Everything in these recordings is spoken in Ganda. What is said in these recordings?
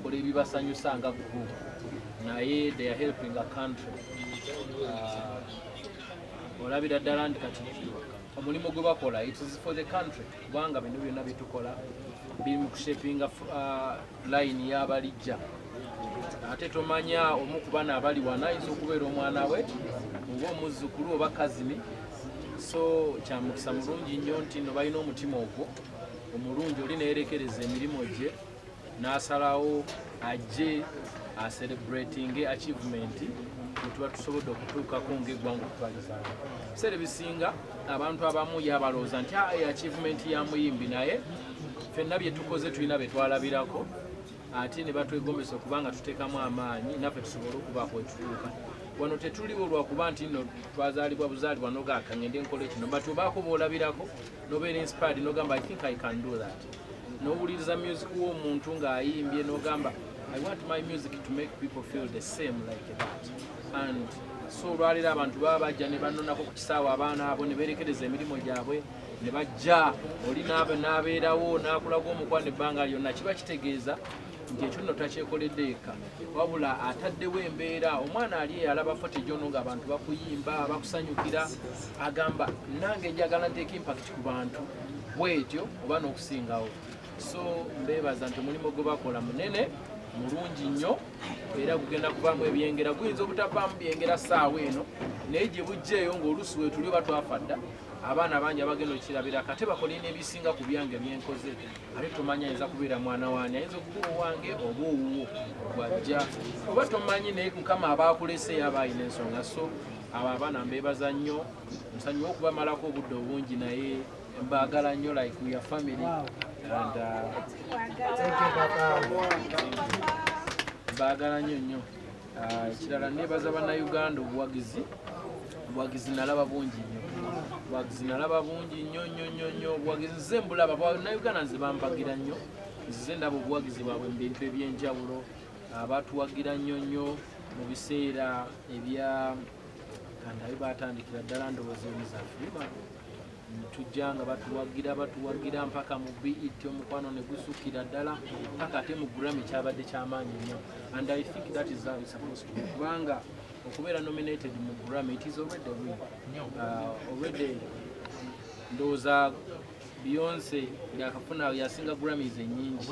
bakola ebibasanyusa nga group, naye they are helping a country. Olabira ddala nti kati omulimu gwe bakola, it is for the country, kubanga bino byonna byetukola biri mu kushapinga line y'abalijja. Ate tomanya, omu ku bano abali wano ayinza okubeera omwana we oba omuzzukulu oba cousin. So kyamukisa mulungi nnyo nti no balina omutima ogwo omulungi, oli neyerekereza emirimu gye n'asalawo ajje acelebrating achievement bwetuba tusobodde okutuukako ng'eggwanga okutwalizaamu. Ebiseera ebisinga abantu abamu yabalowooza nti, "Ah, achievement ya muyimbi," naye ffenna bye tukoze tulina bye twalabirako, ate ne batwegombesa okubanga tuteekamu amaanyi naffe tusobole okubaako wetutuuka. Wano tetuliwo lwakuba nti nno twazaalibwa buzaalibwa nogaaka ngende nkola kino, but obaako boolabirako nobeera inspired, nogamba, "I think I can do that." Nowuliriza music w'omuntu ng'ayimbye, nogamba, "I want my music to make people feel the same like that." And so olwaleero abantu baba bajja ne banonako ku kisaawe, abaana abo ne beerekereza emirimu gyabwe ne bajja, oli n'abeerawo n'akulaga omukwano ebbanga lyonna. Kiba kitegeeza nti ekyo nno takyekoledde yekka, wabula ataddewo embeera. Omwana ali eyalaba footage ono ng'abantu bakuyimba, bakusanyukira, agamba, "Nange njagala nteeka impact ku bantu bwetyo oba n'okusingawo." So mbeebaza nti omulimu gwe bakola munene, mulungi nnyo, era gugenda kuvaamu ebyengera. Guyinza obutavaamu byengera ssaawa eno, naye gye bujjeeyo ng'oluusi weetuli oba twafa dda, abaana bangi abagenda okukirabirako ate bakole n'ebisinga ku byange byenkoze. Ate tomanya ayinza kubeera mwana wange, ayinza okuba owange oba owuwo gwajja, oba tomanyi, naye Mukama aba akulese aba alina ensonga. So abo abaana mbeebaza nnyo, nsanyuwa okubamalako obudde obungi, naye mbaagala nnyo, like we are family and Thank you, Papa. Mbaagala nnyo nnyo. Ekirala nebaza Bannayuganda obuwagizi. Obuwagizi nalaba bungi nnyo, obuwagizi nalaba bungi nnyo nnyo nnyo nnyo. Obuwagizi nze mbulaba, Bannayuganda nze bampagira nnyo, nzize ndaba obuwagizi bwabwe mu bintu ebyenjawulo. Batuwagira nnyo nnyo mu biseera ebya kandabe batandikira ddala ndowooza emizafirima tujja nga batuwagira, batuwagira mpaka mu BET, omukwano ne gusukira ddala mpaka ate mu Grammy. Kyabadde kyamaanyi nnyo, and I think that is how it's supposed to be, kubanga okubeera nominated mu Grammy, it is already a win. Already ndowooza Beyonce yakafuna yasinga Grammys ennyingi,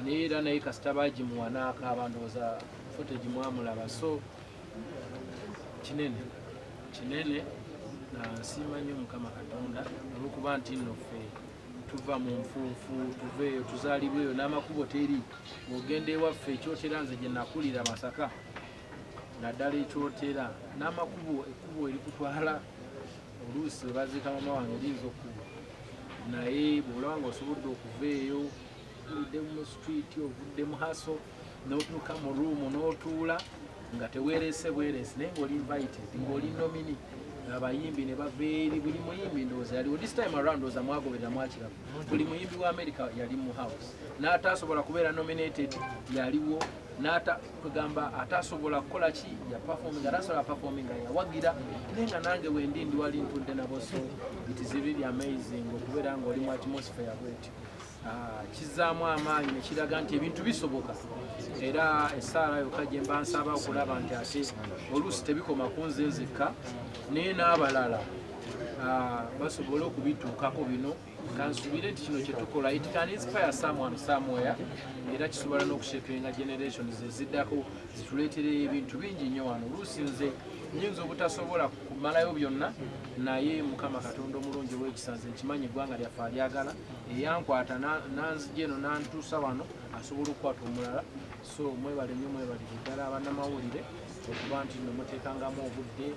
naye era naye kasita bagimuwa n'akaaba, ndowooza footage mwamulaba. So kinene kinene, na nsiima nnyo Mukama Katonda olwokuba nti nno ffe tuva mu nfuufu, tuva eyo, tuzaalibwa eyo n'amakubo teri. Ng'ogenda ewaffe ekyotera, nze gye nakulira Masaka, naddala ekyotera n'amakubo, ekkubo erikutwala oluusi we baziika mama wange liyinza okkuba, naye bw'olaba ng'osobodde okuva eyo, ovudde mu street, ovudde mu hustle, n'otuuka mu room n'otuula nga teweerese bweresi, naye ng'oli invited, ng'oli nominee, abayimbi ne bava eri, buli muyimbi ndowooza yaliwo this time around. Ndowooza mwagoberera, mwakiraba, buli muyimbi wa America yali mu house, n'ataasobola kubeera nominated yaliwo, n'ata kugamba atasobola kukola ki ya performing, atasobola performing yawagira, naye nga nange wendi ndi wali ntudde nabo. So it is really amazing okubeera ng'oli mu atmosphere bwetyo. Kizzaamu amaanyi nekiraga nti ebintu bisoboka. Era essaala yokka gye mba nsaba okulaba nti ate oluusi tebikoma ku nze nzekka, naye n'abalala basobole okubituukako bino. Kansubire nti kino kyetukola, it can inspire someone somewhere, era kisobola n'okushapinga generations eziddako zituleetere ebintu bingi nnyo wano. Oluusi nze nyinza obutasobola kumalayo byonna, naye Mukama Katonda omulungi ow'ekisa, nze nkimanyi eggwanga lyaffe alyagala, eyankwata nanzija eno nantuusa wano, asobola okukwata omulala. So mwebale nnyo, mwebalire ddala abannamawulire okuba nti nno muteekangamu obudde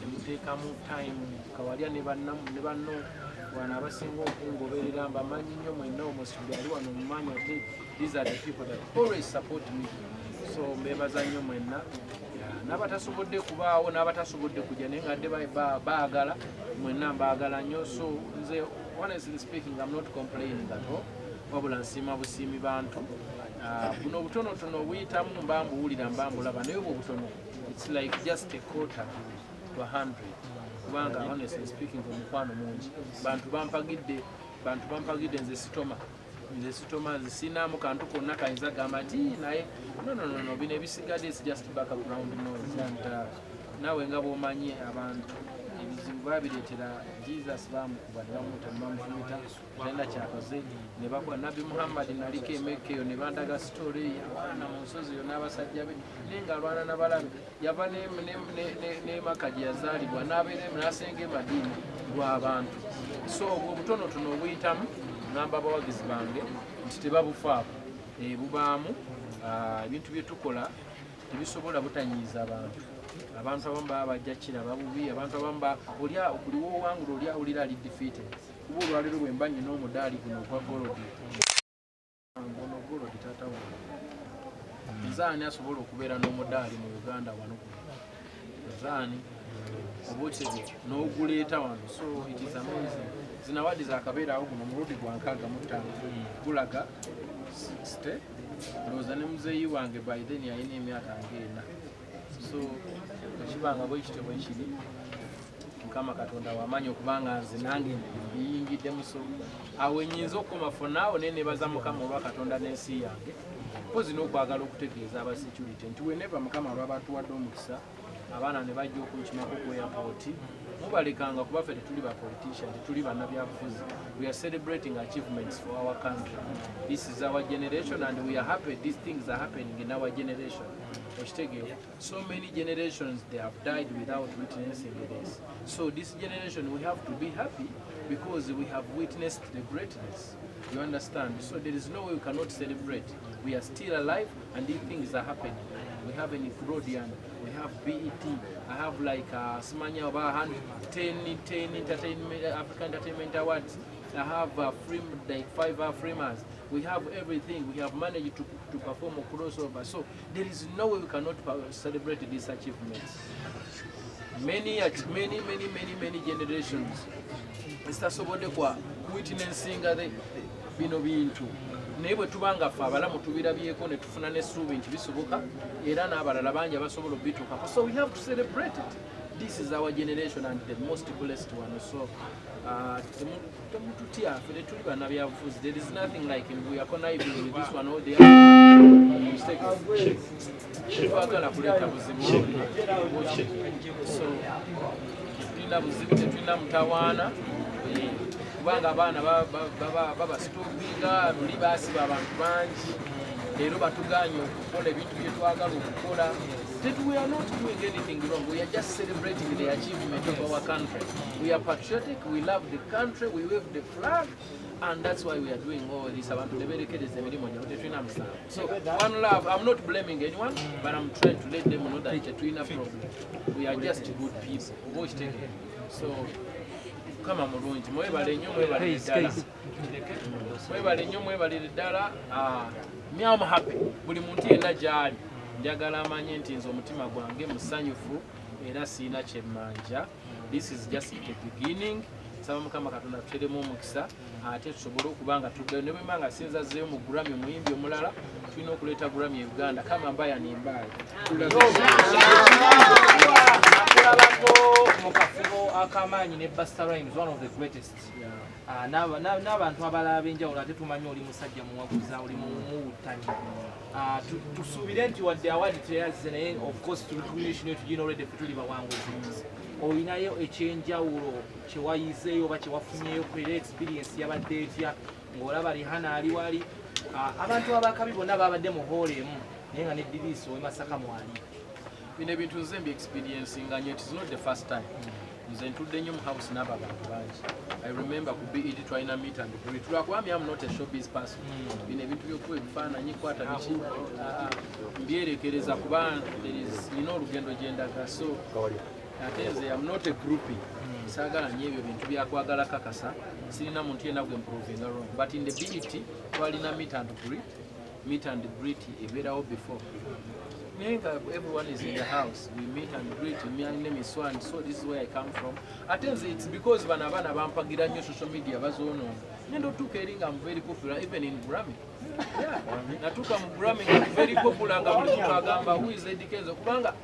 nemuteekamu time kawalya ne banno wano abasinga okungoberera. Mbamanyi nnyo mwenna, almost buli ali wano mumanyi, ate these are the people that always support me, so mbebaza nnyo mwenna. N'abatasobodde kubaawo n'abatasobodde kujja naye nga adde baagala, mwenna mbaagala nnyo. So nze, honestly speaking, I'm not complaining at all, wabula nsiima busiimi bantu. Buno obutonotono obuyitamu mba mbuwulira, mba mbulaba, naye obwo obutono, it's like just a quarter to 100, kubanga honestly speaking omukwano mungi, bantu bampagidde, bantu bampagidde. Nze sitoma. Nze sitoma, nze sinaamu kantu konna kayinza gamba nti naye no, no, no, no, bino ebisigadde is just background noise. And naawe nga bw'omanyi, abantu ebizibu babireetera. Jesus bamukuba ne bamuta ne bamufumita, talina kyakoze, ne bakuba Nabbi Muhammad. Naliko emekka eyo ne bandaga story yalwana mu nsozi yo n'abasajja be, naye ng'alwana n'abalabe. Yava n'emaka gye yazaalibwa n'abeera n'asenga e Madiina lw'abantu. So obwo obutonotono obuyitamu, ngamba abawagizi bange nti tebabufaako. Bubaamu ebintu bye tukola tebisobola butanyiiza abantu. Abantu abamu baba bajja kiraba bubi. Abantu abamu oli okuliwa owangula, oli awulira ali defeated. Kuba olwaleero bwe mba nyina omudaali guno ogwa gold, ono gold, taata wange, nze ani asobola okubeera n'omudaali mu Uganda wano guno? Nze ani oba otege n'oguleeta wano? So it is amazing. Zino award zakabeerawo, guno omulundi gwa 65, gulaga 60. Ndowooza ne muzeeyi wange by then yalina emyaka ng'ena. So ekibanga bwe kityo bwe kiri. Mukama Katonda wamaanyi okubanga nze nange mbiyingiddemu. So awo enyinza okukoma for now, naye nebaza Mukama olwa Katonda n'ensi yange. Mpozi n'okwagala okutegeeza aba security nti whenever Mukama lwaba atuwadde omukisa, abaana ne bajja okunkimako ku airport, mubalekanga, kuba ffe tetuli ba politician, tetuli bannabyabufuzi. We are celebrating achievements for our country. This is our generation and we are happy these things are happening in our generation. Okitegeera? So many generations, they have died without witnessing this. So this generation, we have to be happy because we have witnessed the greatness, you understand? So there is no way we cannot celebrate. We are still alive and these things are happening. We have an Nickelodeon, we have BET, I have like simanya oba 10 10 entertainment, African Entertainment Awards. I have free, like five Afrimans. We have everything. We have managed to perform a crossover. So there is no way we cannot celebrate these achievements. Many, many, many, many, many generations zitasobodde kwa witnessinga the bino bintu, naye bwe tuba nga ffe abalamu tubirabyeko ne tufuna n'essuubi nti bisoboka, era n'abalala bangi abasobola obituukako. So we have to celebrate it. This is our generation and the most blessed one. So temututya, ffe tetuli bannabyabufuzi. There is nothing like we are conniving with this one or the other. Tetwagala kuleeta buzibu. So tetulina buzibu, tetulina mutawaana. Kubanga abaana babasitopinga luli basiba abantu bangi, leero batuganye okukola ebintu byetwagala okukola. That we are not doing anything wrong. We are just celebrating the achievement of our country. We are patriotic, we love the country, we wave the flag, and that's why we are doing all this. Abantu teberekereza emirimu gyabwe, tetulina musango. So one love. I'm not blaming anyone, but I'm trying to let them know that tetulina problem. We are just good people, oba okitegeera? So Mukama mulungi. Mwebale nnyo, mwebalire ddala, mwebale nnyo, mwebalire ddala. Me, am happy. Buli muntu yenna gy'ali, njagala amanye nti nze omutima gwange musanyufu era siina kyemmanja. This is just the beginning. Nsaba Mukama Katonda tuteremu omukisa, ate tusobole okuba nga tuddayo. Ne bwemba nga sinzazzeyo mu Grammy, omuyimbi omulala, tulina okuleeta Grammy e Uganda, kama mbaya ni mbaya. Nakulabako mu kafubo ak'amaanyi ne Busta Rhymes, one of the greatest. N'abantu abalala ab'enjawulo, ate tumanyi oli musajja muwaguza, oli muwuttanyi. Tusuubire nti wadde award teyazze, naye of course recognition tugina already, ffe tuli bawanguzi. Olinayo ekyenjawulo kyewayizeeyo oba kyewafunyeyo? Era experience yabadde etya ng'olaba Rihanna ali wali? Abantu abakabi bonna babadde mu hall emu, naye nga ne Diriisi ow'e Masaka mwali. Bino ebintu nze mbi experiencinga nnyo. It is not the first time. Nze ntudde nnyo mu house n'abo abantu bangi. I remember ku BET twalina meet and greet. Lwakuba me am not a showbiz person, bino ebintu byokuba ebifaananyi, kwata biki, mbyerekereza, kuba there is nina olugendo gye ndaga. So ate nze am not a groupie, saagala nnyo ebyo bintu byakwagala kakasa. Sirina muntu yenna gwe mprovinga wrong, but in the BET twalina meet and greet. Meet and greet ebeerawo before, naye nga everyone is in the house, we meet and greet. My name is so and so, this is where I come from. Ate nze it's because bano abaana bampagira nnyo, social media bazoonoona. Nenda otuuka eri nga I'm very popular, even in Grammy. Yeah. Natuuka mu Grammy nga I'm very popular, nga buli muntu agamba, "Who is Eddy Kenzo?" Kubanga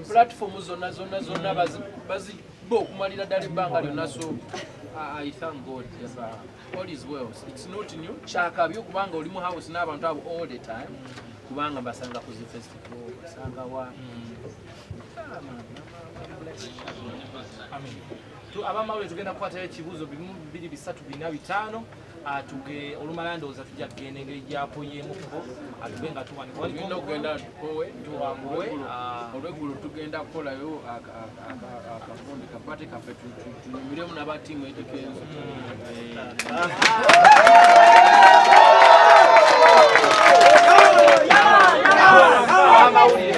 platform zonna zonna zonna zonna bazi Bo okumalira ddala ebbanga lyonna. So I thank God, all is well. It's not new, kyakabi okubanga oli mu house n'abantu abo all the time, kubanga mbasanga ku zi festival, basanga wa. Ah, man, I'm blessed. Amen. Abamawulire tugenda kukwatayo ekibuuzo bimu, bibiri, bisatu, bina, bitaano. Atuge olumala ndowooza tujja kugenda engeri gyapoyeemuko atube nga tuwanika. Tugenda okugenda tukowe. Tuwanguwe. Olweggulo tugenda kukolayo akagundi kapate kaffe, tunyumiremu n'abatiimu Eddy Kenzo. Abamawulire.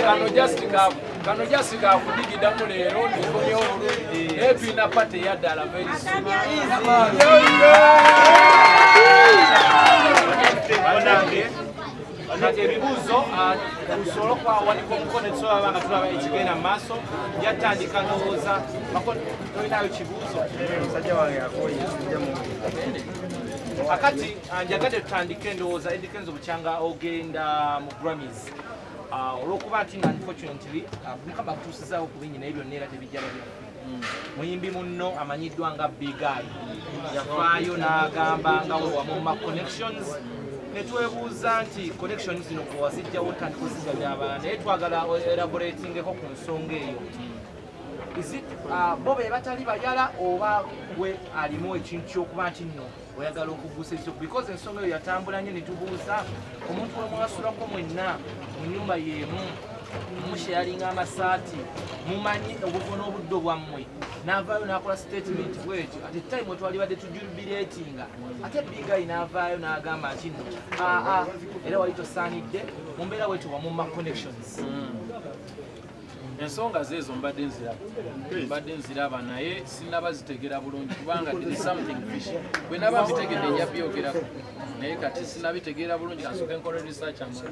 Kano just kakudigidamu leero ndikomyewo bulungi, naye tulina party eyaddala very soon. Banange, kati ebibuuzo, tusobole okwawanika omukono, tusobola nga tulaba ekigenda mu maaso. Yatandika ndowooza tolinayo kibuuzo. Musajja wange akoye sijja mu. Kakati njagadde tutandike ndowooza Eddy Kenzo bukyanga ogenda mu Grammys. Olw'okuba nti nga unfortunately, Mukama akutuusizaawo ku bingi, naye byonna era tebijjaba byaffe. Muyimbi munno amanyiddwa nga Big Eye yafaayo n'agamba nga we wamumma connections, ne twebuuza nti connections zino gwe wazijjawo otandika ozigabira abalala, naye twagala elaboratingeko ku nsonga eyo. Is it, bo be batali bayala oba gwe alimu ekintu ky'okuba nti nno oyagala okugusa ekyo? Because ensonga eyo yatambula nnyo ne tubuuza omuntu we mwasulako mwenna mu nyumba y'emu, musharinga amasaati, mumanyi obuvo n'obuddo bwammwe, n'avaayo n'akola statement bwetyo at time wetwalibadde tujubilatinga, ate Big Eye n'avaayo n'agamba nti nno aa era wali tosaanidde mu mbeera bwetyo wamumma connections. Ensonga zeezo mbadde nziraba, naye sinaba zitegeera bulungi kubanga there is something fishy. Bwe naba mbitegedde nja byogerako, naye kati sinabitegeera bulungi, kansooke nkole research amala.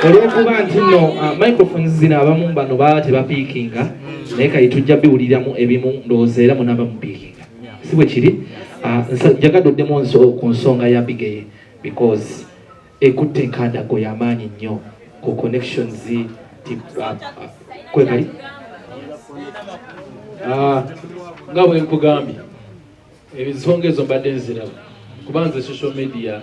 Olw'okuba nti nno microphones zino abamu bano baba tebapiikinga, naye kati tujja biwuliramu ebimu, ndowooza era munaba mupiikinga, si bwe kiri? Njagadde oddemu ku nsonga ya Big Eye because ekutte enkandago y'amaanyi nnyo ku connections ti kwekali. Nga bwe nkugambye, ensonga ezo mbadde nziraba, kuba nze social media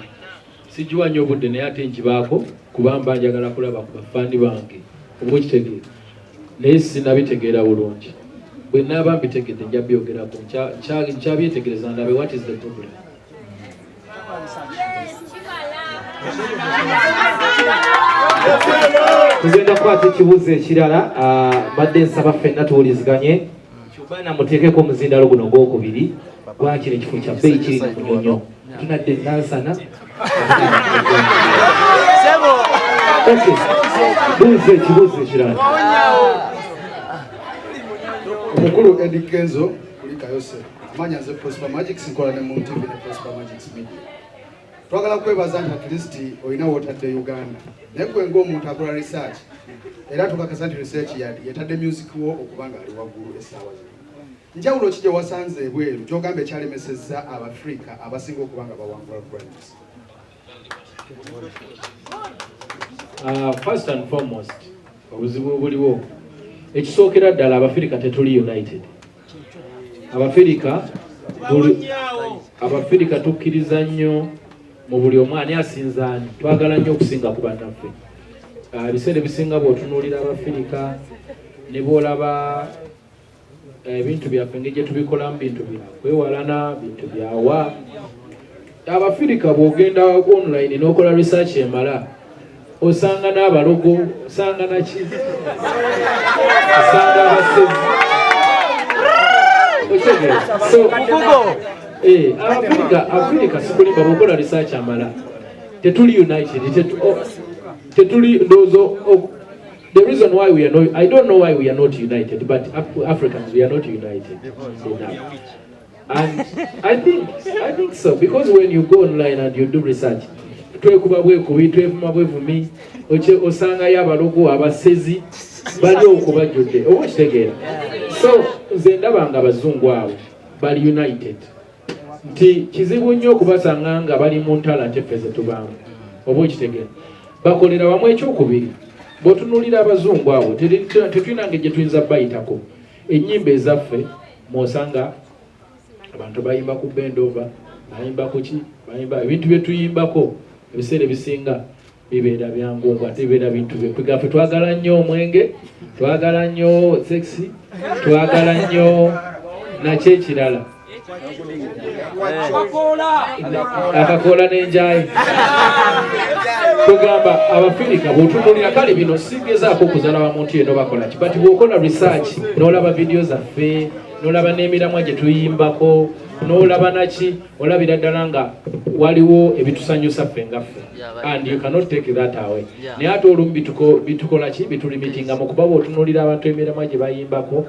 sigiwa nnyo obudde, naye ate ngibaako kuba mba njagala kulaba ku bafaani bange, oba okitegeera, naye sinabitegeera bulungi. Bwe naaba mbitegedde nja byogerako. Nkyabyetegereza ndabe what is the problem. Tugenda kukwata ekibuuzo ekirala. Mbadde nsaba ffenna tuwuliziganye. Kyobana muteekeko omuzindalo guno ogwokubiri gwakino ekifo kya bbeeyi kiri mu Munyonyo, tunadde Nansana. Okay, buuza ekibuuzo ekirala. Omukulu Eddy Kenzo kuli Kayose, amanya nze Prosper Magics, nkola ne mu TV ne Prosper Magics Media. Twagala kwebaza nti at least olina wootadde Uganda, naye gwe ng'omuntu akola research, era tukakasa nti research yatadde music wo okuba nga ali waggulu essaawa zino, njawulo ki gye wasanze ebweru gy'ogamba ekyalemesezza Abafirika abasinga okuba nga bawangula Grammys? First and foremost, obuzibu obuliwo ekisookera ddala, Abafirika tetuli united. Abafirika tukkiriza nnyo mu buli omu ani asinza ani, twagala nnyo okusinga ku bannaffe. Ebiseera ebisinga bw'otunuulira Abafirika ne bw'olaba ebintu byaffe engeri gye tubikolamu, bintu byakwewalana, bintu byawa. Abafirika bw'ogenda online n'okola research emala, osanga n'abalogo, osanga naki, osanga abasezi. Okitegeera? So Abafirika, sikulimba, bw'okola research amala, tetuli united. Tetuli ndowooza the reason why we are not, I don't know why we are not united, but Africans, we are not united enough. And I think so because when you go online and you do research, twekuba bwekubi, twevuma bwevumi, osangayo abalogo, abasezi bali okubajjudde, oba okitegeera? So nze ndaba nga abazungu abo bali united, nti kizibu nnyo okubasanga nga bali mu ntala nti ffe zetubaamu, oba okitegeera? Bakolera wamu. Ekyokubiri, Bw'otunuulira abazungu awo, tetulina ngeri gye tuyinza bayitako. Ennyimba ezaffe mwosanga abantu bayimba ku bendova, bayimba kuki, bayimba ebintu bye tuyimbako ebiseera ebisinga bibeera byangungu, ate bibeera bintu byekugaffe. Twagala nnyo omwenge, twagala nnyo sexy, twagala nnyo nakyo ekirala akakoola n'enjayi. Kugamba Abafirika bw'otunuulira, kale bino sigezaako okuzala wa muntu yenna bakola ki, but bw'okola research n'olaba vidiyo zaffe, n'olaba n'emiramwa gye tuyimbako, n'olaba naki, olabira ddala nga waliwo ebitusanyusa ffe nga ffe, and you cannot take that away. Naye ate olumu bitukola ki, bitulimitinga mu kuba bw'otunuulira abantu emiramwa gye bayimbako,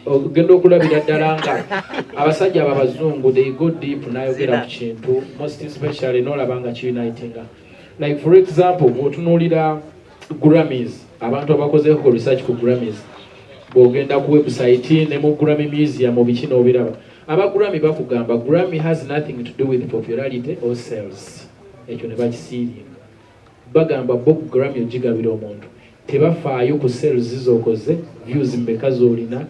ogenda okulabira ddala nga abasajja abo abazungu, they go deep n'ayogera ku kintu, most especially n'olaba nga kiunitinga. Like for example, bw'otunuulira Grammys, abantu abakozeeko research ku Grammys, bw'ogenda ku website ne mu Grammy Museum biki n'obiraba, aba Grammy bakugamba Grammy has nothing to do with popularity or sales. Ekyo ne bakisiiringa, bagamba bo Grammy ogigabira omuntu, tebafaayo ku sales z'okoze, views mmeka z'olina,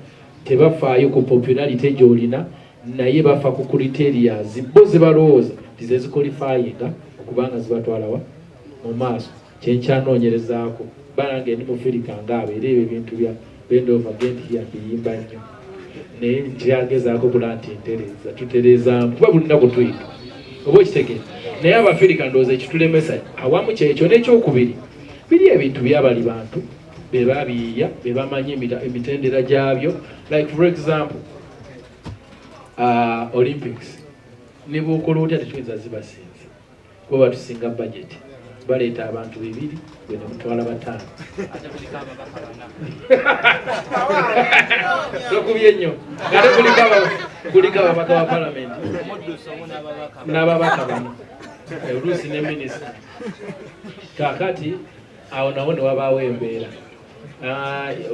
tebafaayo ku popularity gy'olina, naye bafa ku criterias bo zebalowooza nti zeziqualifyinga okubanga zibatwalawa mu maaso. Kyenkyanoonyerezaako banange, ndi mufirika ngaabo, era ebyo ebintu bya bend over get here mbiyimba nnyo, naye nkyagezaako kula nti ntereeza, tutereezaamu kuba buli lunaku tuyiga, oba okitegeera. Naye Abafirika ndowooza ekitulemesa awamu kyekyo. N'ekyokubiri, biri ebintu byabali bantu be babiyiya, be bamanyi emitendera gyabyo. Like for example, Olympics, ne bwokola otya tetuyinza zibasinza kuba batusinga budget. Baleeta abantu bibiri, gwe ne mutwala bataano. Ate kuliko ababaka bana. Tokubye nnyo, ate kuliko ababaka ba palamenti. Omuddusi omu n'ababaka. N'ababaka bano, oluusi ne minisita. Kaakati awo nawo ne wabaawo embeera.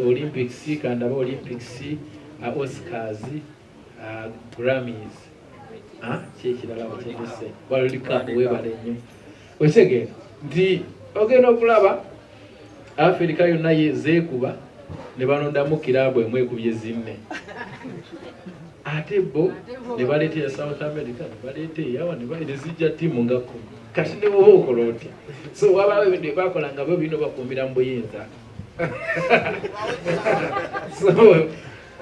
Olympics, kandaba Olympics, Oscars, Grammys, ki ekirala wakyendese, World Cup. Webale nnyo. Okitegeera nti ogenda okulaba Afirika yonna zeekuba ne balondamu kiraabu emu ekubye zinne, ate bo ne baleeta eya South America, ne baleeta eyawa, ne zijja ttiimu nga 10. Kati ne bwoba okola otya? So wabaawo ebintu byebakola nga bo bino bakuumira mu buyinza. So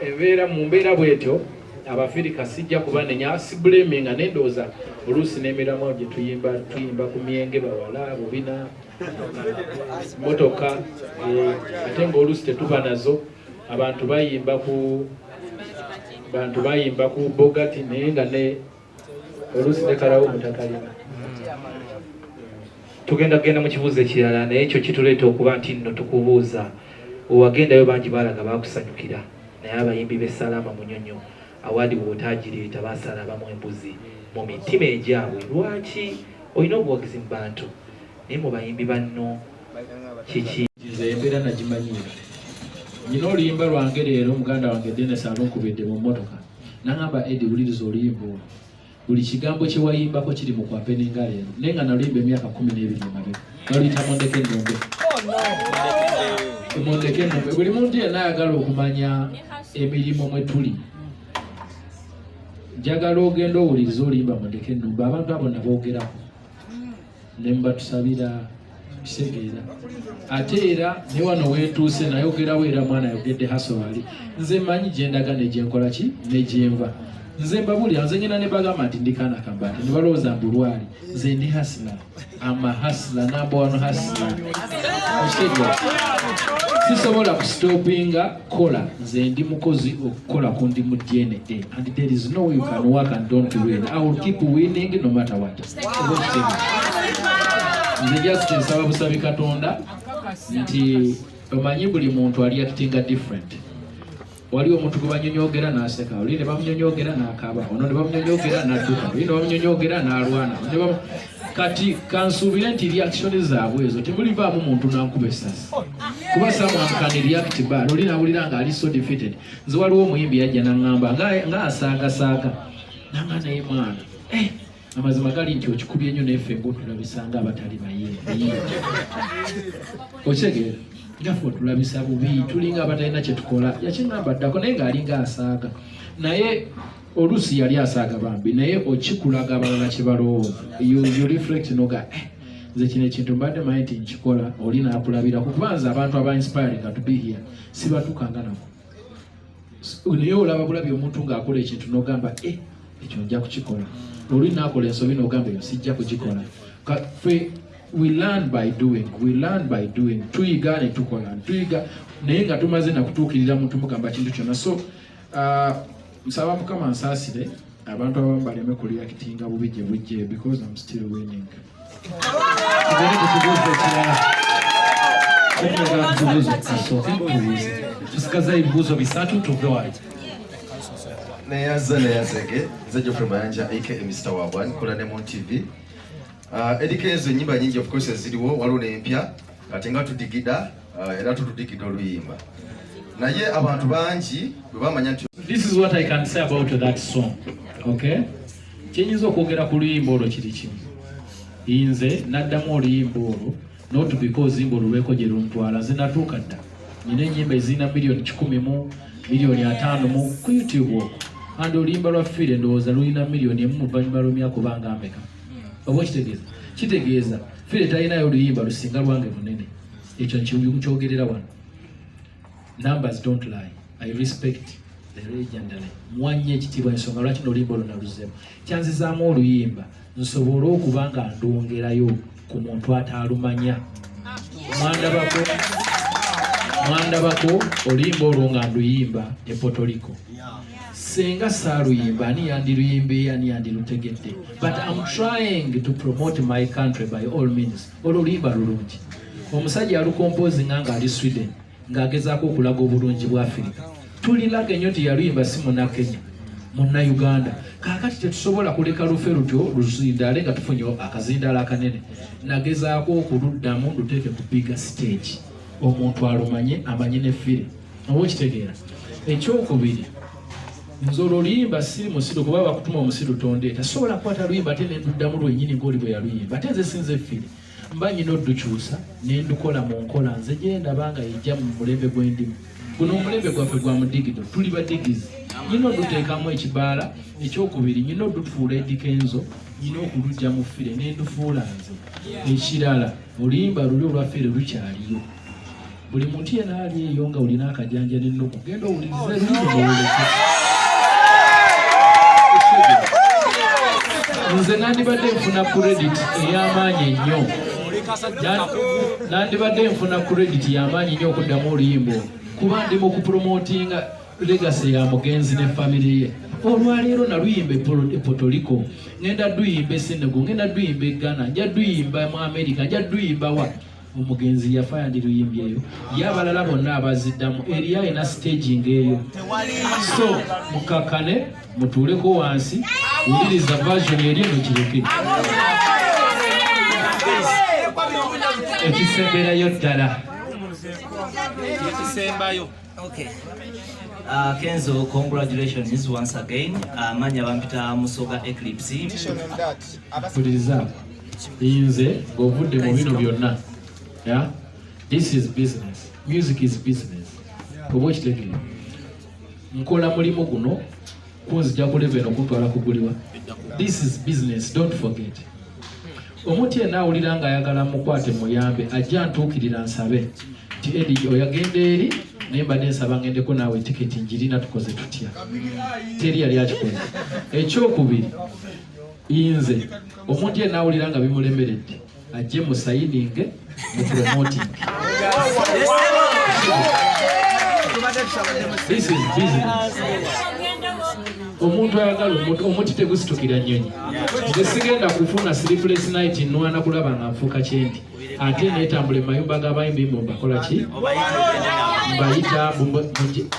embeera mu mbeera bwetyo, Abafirika sijja kubanenya, siblaminga, nendowooza oluusi n'emiramwa gye tuyimba, tuyimba ku myenge, bawala, bubina, motoka, ate ng'oluusi tetuba nazo. Abantu bayimba ku Bugatti, naye nga ne oluusi ne kalawo mutakalina. Tugenda kugenda mu kibuuzo ekirala, naye ekyo kituleeta okuba nti nno tukubuuza, wewagendayo bangi baalaga bakusanyukira, naye abayimbi b'e Salaama Munyonyo award bw'otaagireeta basala abamu embuzi mu mitima egyabwe. Lwaki olina obuwagizi mu bantu, naye mu bayimbi banno kiki? Nze embeera nagimanyiira. Nyina oluyimba lwange leero, muganda wange Denis alunkubidde mu mmotoka nangamba, "Eddy, wuliriza oluyimba olwo, buli kigambo kye wayimbako kiri mu kwampeninga leero." Naye nga naluyimba emyaka 12 emabega, naluyita "Mondeke Ennumbe". "Mondeke Ennumbe", buli muntu yenna ayagala okumanya emirimu mwe tuli, njagala ogenda owuliriza oluyimba "Mondeke Ennumbe". Abantu abo naboogerako ne mubatusabira, kitegeera. Ate era ne wano wentuuse nayogerawo, era mwana ayogedde haso ali. Nze manyi gyendaga negyenkola ki negyenva. Nze mbabulira, nze ngenda ne bagamba nti ndi kaana kambaati, ne balowooza mbulwali. Nze ndi hustler, ama hustler number one hustler, okitegeera. Sisobola kustopinga kola, nze ndi mukozi, okukola kundi mu DNA, and there is no way you can work and don't win. I will keep winning no matter what. Oba okitegeera, nze just nsaba busabi Katonda nti omanyi buli muntu ali actinga different. Waliwo omuntu gwe banyonyogera n'aseka, oli ne bamunyonyogera n'akaaba, ono ne bamunyonyogera n'adduka, oli ne bamunyonyogera n'alwana. Kati kansuubire nti reaction zaabwe ezo temulivaamu muntu nankuba essasi, kuba someone can react bad, oli nawulira nga ali so defeated. Nze waliwo omuyimbi yajja naŋŋamba nga asaagasaaga nanga, "Naye mwana, eh, Amazima gali nti okikubye nnyo, naye ffe ngaotulabisa nga abatali bayimbi. Okitegeera? Naffe otulabisa bubi, tulinga abatalina kyetukola. Yakiŋŋamba ddako, naye ng'alinga asaaga, naye oluusi yali asaaga bambi, naye okikulaga abalala kye balowooza. You reflect noga, eh, nze kino ekintu mbadde manyi nti nkikola, oli naakulabirako, kuba nze abantu aba inspiring to be here sibatukanga nako, naye olaba bulabi omuntu ng'akola ekintu n'ogamba, eh, ekyo nja kukikola. Oli naakola ensobi n'ogamba, eyo sijja kugikola. Ffe we learn by doing, we learn by doing. Tuyiga ne tukola, tuyiga naye nga tumaze nakutuukirira muntu mugamba kintu kyonna. So nsaba Mukama nsaasire abantu abamu baleme kureactinga bubi gye bujje, because I'm still winning. Tugende ku kibuuzo ekirala. Tetwagala ku kibuuzo, kasooke nkubuuze. Tusigaza ebibuuzo 3, tuve wano. Neyaza neyazege, nze Geoffrey Mayanja aka Mr Wabwan, nkola ne Mon TV. Eddy Kenzo, ennyimba nyingi of course eziriwo, waliwo n'empya kati nga tudigida, era tutudigida oluyimba, naye abantu bangi bwe bamanya nti This is what I can say about that song, okay? Kyenyinza okwogera ku luyimba olwo kiri kimu: nze naddamu oluyimba olwo not because mbu olulweko gye luntwala. Nze natuuka dda, nina ennyimba ezirina 100 million mu 50 million mu ku YouTube okwo, and oluyimba lwa Fiire ndowooza lulina 1 million mu luvannyuma lw'emyaka obanga ameka. Oba okitegeeza, kitegeeza Fiire talinayo oluyimba lusinga lwange bunene. Ekyo nkyogerera wano. Numbers don't lie. I respect the legendary, mwanye ekitiibwa. Ensonga lwaki noluyimba olwo naluzeemu, kyanzizaamu oluyimba nsobole okuba nga ndwongerayo ku muntu ataalumanya. Mwandabako oluyimba olwo nga nduyimba e Puerto Rico. Senga saaluyimba, ani yandiruyimbe? Ani yandirutegedde? But I'm trying to promote my country by all means. Olwo oluyimba lulungi. Omusajja yalucomposinga nga ali Sweden, ng'agezaako okulaga obulungi bwa Afirika. Tulilaga ennyo nti yaluyimba si Munnakenya, Munnayuganda. Kaakati tetusobola kuleka lufe lutyo luzindaale nga tufunye akazindaalo akanene. Nagezaako okuluddamu luteeke ku bigger stage, omuntu alumanye, amanye ne Fire. Oba okitegeera? Ekyokubiri, nze olwo oluyimba siri musiru, kuba bakutuma omusiru tondeeta. Sobola kukwata luyimba ate nenduddamu lwennyini ngaoli bwe yaluyimba. Ate nze sinze Fire, mba nyina oddukyusa nendukola mu nkola nze gyendaba nga yejja mu mulembe gw'endimu guno. Omulembe gwaffe gwa mudigido, tuli badigizi. Nyina oduteekamu ekibaala. Ekyokubiri, nyina odufuula Eddy Kenzo, nyina okulujja mu Fire nendufuula nze. Ekirala, oluyimba luli olwa Fire lukyaliyo. Buli muntu yena ali eyo nga olina akajanja nennuku, genda owulirize luyimba oluleke. Nze nandibadde nfuna credit ey'amaanyi ennyo, nandibadde nfuna credit y'amaanyi nnyo okuddamu oluyimba olwo, kuba ndi mu kupromotinga legacy ya mugenzi ne family ye. Olwaleero naluyimba e Puerto Rico, ngenda duyimba e Senegal, ngenda duyimba e Ghana, nja duyimba mu America, nja duyimba wa omugenzi yafa yandiruyimbyeyo. Ye abalala bonna abaziddamu eri alina staging eyo. So mukakane, mutuuleko wansi, wuliriza version eri eno, kireke. Ekisemberayo ddala. Ekisembayo. Okay. Kenzo, congratulations once again. Manya bampita Musoga Eclipse. Mpuliriza, nze ng'ovudde mu bino byonna, yeah? This is business, music is business. Oba okitegeera? Nkola mulimu guno kunzija ku level okuntwala kuguliwa. This is business, don't forget. Omuntu yenna awulira ng'ayagala mukwate muyambe, ajja ntuukirira nsabe nti, "Eddy, oyagenda eri, naye mbadde nsaba ngendeko naawe, tiketi njirina, tukoze tutya?" Teri yali akikoze. Ekyokubiri, nze omuntu yenna awulira nga bimulemeredde, ajje musayininge mu promoting. This is business. Omuntu ayagala omuti tegusitukira nnyonyi. Nze sigenda kufuna sleepless night nwana kulaba nga nfuuka kyendi, ate netambula emayumba g'abayimbi mbu mbakola ki, mbayita.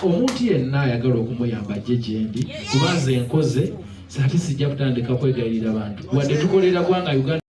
Omuntu yenna ayagala okumuyamba ajje gyendi, kuba nze nkoze, ate sijja kutandika kwegayirira bantu wadde tukolera gwanga Uganda.